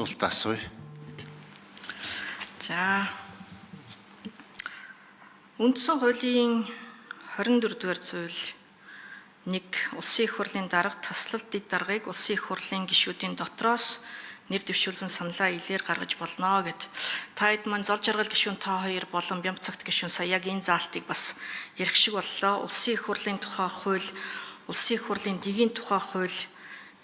Асуулт асууя. За. Үндсэн хуулийн 24 дугаар зүйл 1 улсын их хурлын дарга таслал дэд даргыг улсын их хурлын гишүүдийн дотроос нэр дэвшүүлсэн саналаа илээр гаргаж болно гэд. Та хэд маань зол жаргал гишүүн та хоёр болон Бямцагт гишүүн сая яг энэ заалтыг бас ярих шиг боллоо. Улсын их хурлын тухай хууль, улсын их хурлын дэгийн тухай хууль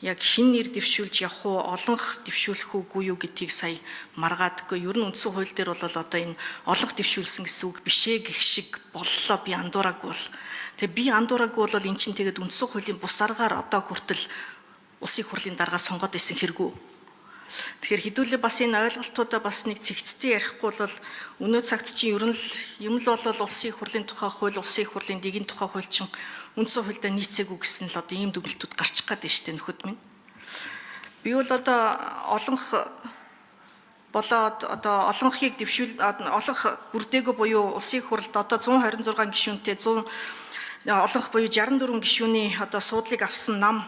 яг хэн нэр дэвшүүлж явах уу, олонх дэвшүүлэх үгүй юу гэдгийг сая маргаадаггүй. Ер нь үндсэн хууль дээр бол одоо энэ олонх дэвшүүлсэн гэсэн үг биш ээ гэх шиг боллоо, би андуураагүй бол. Тэгээ би андуураагүй бол эн чинь тэгээд үндсэн хуулийн бус аргаар одоо хүртэл улсын их хурлын даргаа сонгоод исэн хэрэггүй. Тэгэхээр хэдүүлээ бас энэ ойлголтуудаа бас нэг цэгцтэй ярихгүй бол өнөө цагт чинь ер нь л юм л бол улсын их хурлын тухай хууль, улсын их хурлын дэгийн тухай хууль чинь үндсэн хуульдаа нийцээгүй гэсэн л одоо ийм дүгнэлтүүд гарчих гад байна шүү дээ нөхөд минь. Би бол одоо олонх болоод одоо олонхийг дэвшүүл олонх бүрдээгүй буюу улсын их хурлд одоо 126 гишүүнтэй 100 олонх буюу 64 гишүүний одоо суудлыг авсан нам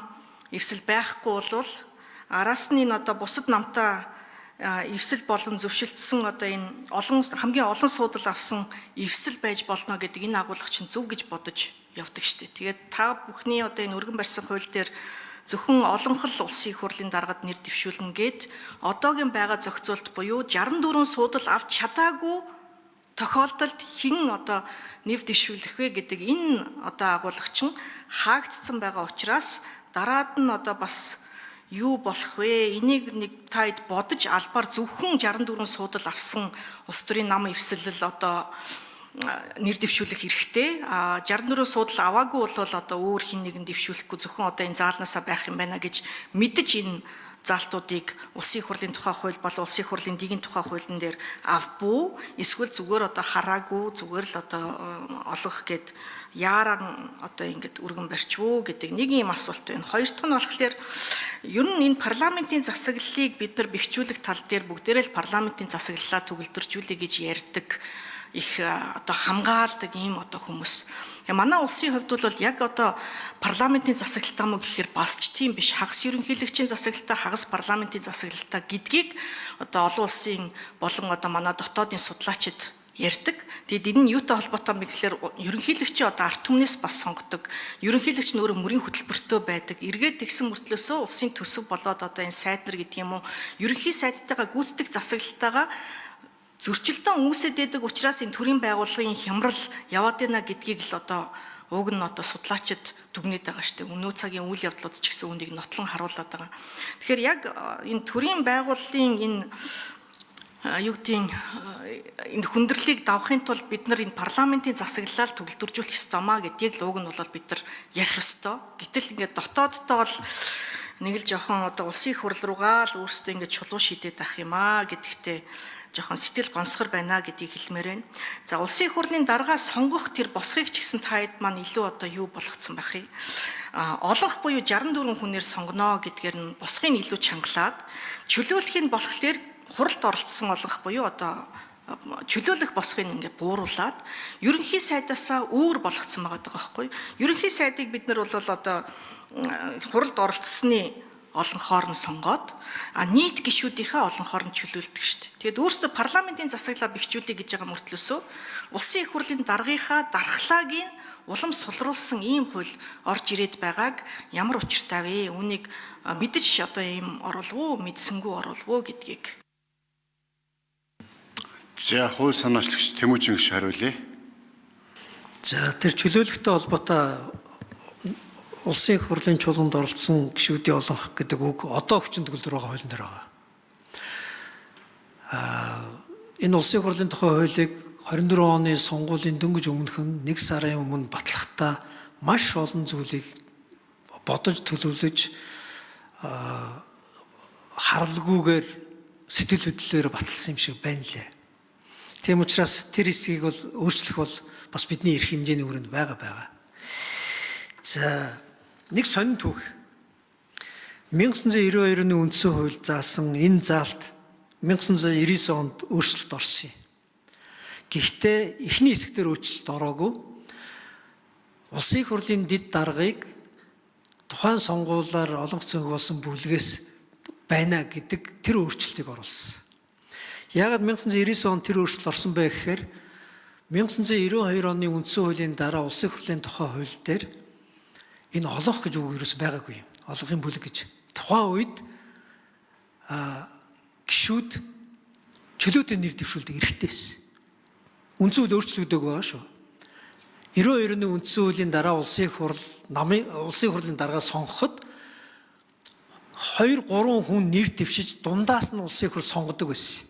эвсэл байхгүй болвол араас нь энэ одоо бусад намтай эвсэл болон зөвшөлдсөн одоо энэ олон хамгийн олон суудал авсан эвсэл байж болно гэдэг энэ агуулга чинь зөв гэж бодож явдаг штеп. Тэгээд та бүхний одоо энэ өргөн барьсан хууль дээр зөвхөн олонхол улсын их хурлын даргад нэр дэвшүүлнэ гээд одоогийн байгаа зохицуулт буюу 64 суудал авч чадаагүй тохиолдолд хэн одоо нэр дэвшүүлэх вэ гэдэг энэ одоо агуулга чинь хаагдцсан байгаа учраас дараад нь одоо бас юу болох вэ? Энийг нэг та хэд бодож албаар зөвхөн 64 суудал авсан улс төрийн нам эвсэлэл одоо нэр дэвшүүлэх эрхтэй. А 64 суудал аваагүй бол одоо өөр хин нэгэн дэвшүүлэхгүй зөвхөн одоо энэ заалнаасаа байх юм байна гэж мэдэж энэ заалтуудыг улсын их хурлын тухай хууль болон улсын их хурлын дэгийн тухай хуулийн дээр авбуу эсвэл зүгээр одоо хараагүй зүгээр л одоо олгох гээд яаран одоо ингэж өргөн барьчвуу гэдэг нэг юм асуулт байна. Хоёр дахь нь болохоор ер нь энэ парламентын засаглалыг бид нар бэхжүүлэх тал дээр бүгдээрээ л парламентын засаглалаа төгөлдржүүлэе гэж ярьдаг их одоо хамгаалдаг ийм одоо хүмүүс. Манай улсын хувьд бол яг одоо парламентын засаглалтай мó гэхээр бас ч тийм биш. Хагас ерөнхийлөгчийн засаглалтай, хагас парламентын засаглалтай гэдгийг одоо олон улсын болон одоо манай дотоодын судлаачид ярьдаг. Тэгээд энэ нь юутай холбоотой юм бэ гэхээр ерөнхийлөгчийн одоо ард түмнээс бас сонгодог. Ерөнхийлөгч нь өөрөө мөрийн хөтөлбөртөө байдаг. Эргээд тэгсэн мөртлөөсөө улсын төсөв болоод одоо энэ сайд нар гэдэг юм уу, ерөнхий сайдтайгаа гүйцэтгэх засаглалтайгаа зөрчилдөөн үүсэт байдаг учраас энэ төрийн байгууллагын хямрал яваад байна гэдгийг л одоо уг нь одоо судлаачид дүгнээд байгаа шүү дээ. Өнөө цагийн үйл явдлууд ч гэсэн үүнийг нотлон харуулад байгаа. Тэгэхээр яг энэ төрийн байгууллагын энэ юу гэдгийг энэ хүндрэлийг давахын тулд бид нар энэ парламентын засаглалаар төгөлдржүүлэх ёстой маа гэдгийг л уг нь бол бид нар ярих ёстой. Гэтэл ингээд дотооддоо бол нэг л жоохон одоо улсын их хурл руугаа л өөрсдөө ингээд чулуу шидээд ах юм аа гэдэгтээ жоохон сэтгэл гонсгор байна гэдгийг хэлмээр байна. За улсын их хурлын даргаа сонгох тэр босхийг ч гэсэн та хэд маань илүү одоо юу болгоцсон байх юм. Олонх буюу 64 хүнээр сонгоно гэдгээр нь босхийг илүү чангалаад чөлөөлөх нь болохоор хуралд оролцсон олонх буюу одоо чөлөөлөх босхийг ингээд бууруулад ерөнхий сайдаасаа өөр болгоцсон байгаа байхгүй. Ерөнхий сайдыг бид нар бол одоо хуралд оролцсны олонхоор нь сонгоод а нийт гишүүдийнхээ олонхоор нь чөлөөлдөг шүү дээ. Тэгээд өөрсдөө парламентын засаглалаа бэхжүүлэе гэж байгаа мөртлөөсөө улсын их хурлын даргынхаа дархлаагийн улам сулруулсан ийм хууль орж ирээд байгааг ямар учиртай вэ? Үүнийг мэдэж одоо ийм оруулав уу, мэдсэнгүү оруулав уу гэдгийг. За хууль санаачлагч Тэмүүжин гиш хариулъя. За тэр чөлөөлөхтэй холбоотой улсын их хурлын чуулганд оролцсон гишүүдийн олонх гэдэг үг одоо хүчин төгөлдөр байгаа хуулийн дээр байгаа. Энэ улсын их хурлын тухай хуулийг 24 оны сонгуулийн дөнгөж өмнөхөн 1 сарын өмнө батлахдаа маш олон зүйлийг бодож төлөвлөж харалгүйгээр сэтгэл хөдлөлөөр баталсан юм шиг байна лээ. Тийм учраас тэр хэсгийг бол өөрчлөх бол бас бидний эрх хэмжээний хүрээнд байгаа. За нэг сонин түүх. 1992 оны үндсэн хууль заасан энэ заалт 1999 онд өөрчлөлт орсон юм. Гэхдээ эхний хэсэг дээр өөрчлөлт ороогүй. Улсын их хурлын дэд даргыг тухайн сонгуулиар олонх цонх болсон бүлгээс байна гэдэг тэр өөрчлөлтийг оруулсан. Яагаад 1999 онд тэр өөрчлөлт орсон бэ гэхээр 1992 оны үндсэн хуулийн дараа улсын хурлын тухай хууль дээр энэ олонх гэж үг ерөөс байгаагүй юм. Олонхын бүлэг гэж. Тухайн үед гишүүд чөлөөтэй нэр дэвшүүлдэг эрхтэй байсан. Үндсэн хууль өөрчлөгдөг байгаа шүү. 92 оны үндсэн хуулийн дараа улсын хурл намын улсын хурлын даргаа сонгоход 2 3 хүн нэр дэвшиж дундаас нь улсын хурл сонгодог байсан.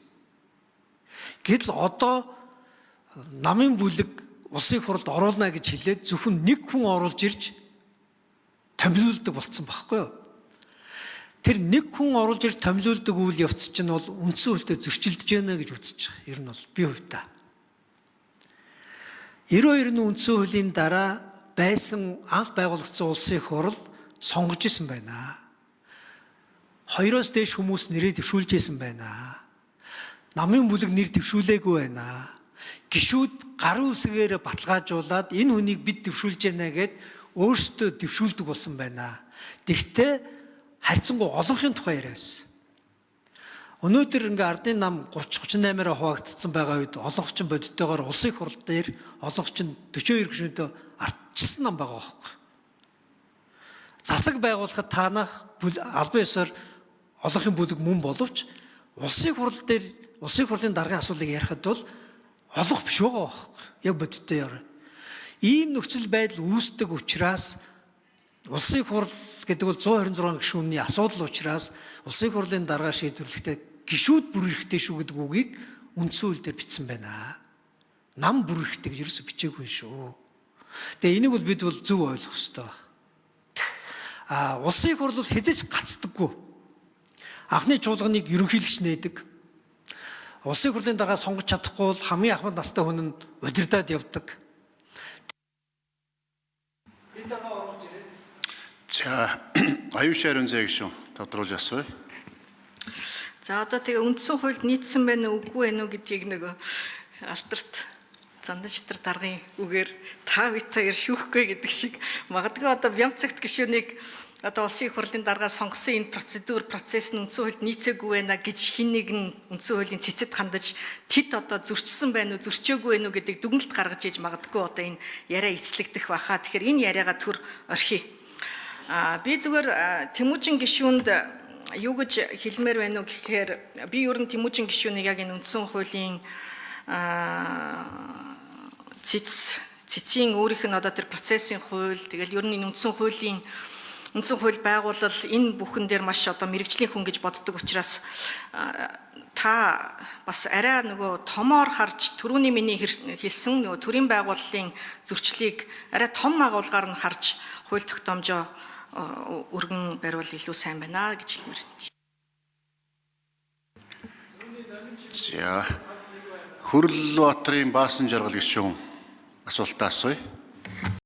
Гэтэл одоо намын бүлэг улсын хурлд оруулна гэж хэлээд зөвхөн нэг хүн оруулж ирж томилуулдаг болцсон байхгүй юу? Тэр нэг хүн оруулж ирж томилуулдаг үйл явц чинь бол үндсэн хуультай зөрчилдөж байна гэж үзэж байгаа. Ер нь бол би хувьдаа. 92-ны үндсэн хуулийн дараа байсан анх байгуулагдсан улсын хурал сонгож исэн байна. 2-оос дээш хүмүүс нэрээ дэвшүүлж исэн байна. Намын бүлэг нэр дэвшүүлээгүй байна. Гишүүд гарын үсгээр баталгаажуулаад энэ хүнийг бид дэвшүүлж яана гэд өөрсдөө дэвшүүлдэг болсон байна. Тэгтээ харьцангуй олонхын тухай яриа байсан. Өнөөдөр ингээ ардын нам 30 38-аараа хуваагдсан байгаа үед олонх чинь бодтойгоор улсын хурал дээр олонх чинь 42 гишүүнтэй ардчилсан нам байгаа байхгүй. Засаг байгуулахад таанах албан ёсоор олонхын бүлэг мөн боловч улсын хурал дээр улсын хурлын даргын асуудлыг ярихад бол олонх биш байгаа байхгүй. Яг бодиттой яриа. Ийм нөхцөл байдал үүсдэг учраас улсын хурал гэдэг бол 126 гишүүний асуудал учраас улсын хурлын даргаа шийдвэрлэхдээ гишүүд бүр эрэхтэй шүү гэдэг үгийг үндсэн хууль дээр бичсэн байна. Нам бүр эрэхтэй гэж ерөөсө бичээгүй шүү. Тэгээ энийг бол бид бол зөв ойлгох ёстой. А улсын хурал бол хэзээ ч гацдаггүй. Анхны чуулганыг ерөнхийлөгч нээдэг. Улсын хурлын даргаа сонгож чадахгүй бол хамгийн ахмад настай хүн нь удирдаад явдаг. Энэ даргаа оруулж ирээд За Аюул Ариун зэ гишүүн тодруулж асууя. За одоо тэгээ үндсэн хуульд нийцсэн байна уу үгүй байна уу гэдгийг нөгөө алдарт Зандан шатар даргын үгээр та бит хоёр шүүхгүй гэдэг шиг магадгүй одоо Бямцагт гишүүнийг одоо улсын их хурлын даргаа сонгосон энэ процедур процесс нь үндсэн хуульд нийцээгүй байна гэж хин нэг нь үндсэн хуулийн цэцэд хандаж тэд одоо зөрчсөн байна уу зөрчөөгүй байна уу гэдэг дүгнэлт гаргаж иж магадгүй одоо энэ яриа эцлэгдэх баха. Тэгэхээр энэ яриагаа төр орхиё. Би зүгээр Тэмүүжин гишүүнд юу гэж хэлмээр байна уу гэхээр би ер нь Тэмүүжин гишүүнийг яг энэ үндсэн хуулийн цэцийн өөрийнх нь одоо тэр процессын хууль тэгэл ер нь энэ үндсэн хуулийн үндсэн хууль байгуулал энэ бүхэн дээр маш одоо мэрэгжлийн хүн гэж боддог учраас та бас арай нөгөө томоор харж түрүүний миний хэлсэн нөгөө төрийн байгууллын зөрчлийг арай том агуулгаар нь харж хууль тогтоомжоо өргөн бариул илүү сайн байна гэж хэлмээр байна. За Хөрлбаатарын Баасан жаргал гишүүн асуултаа асууя.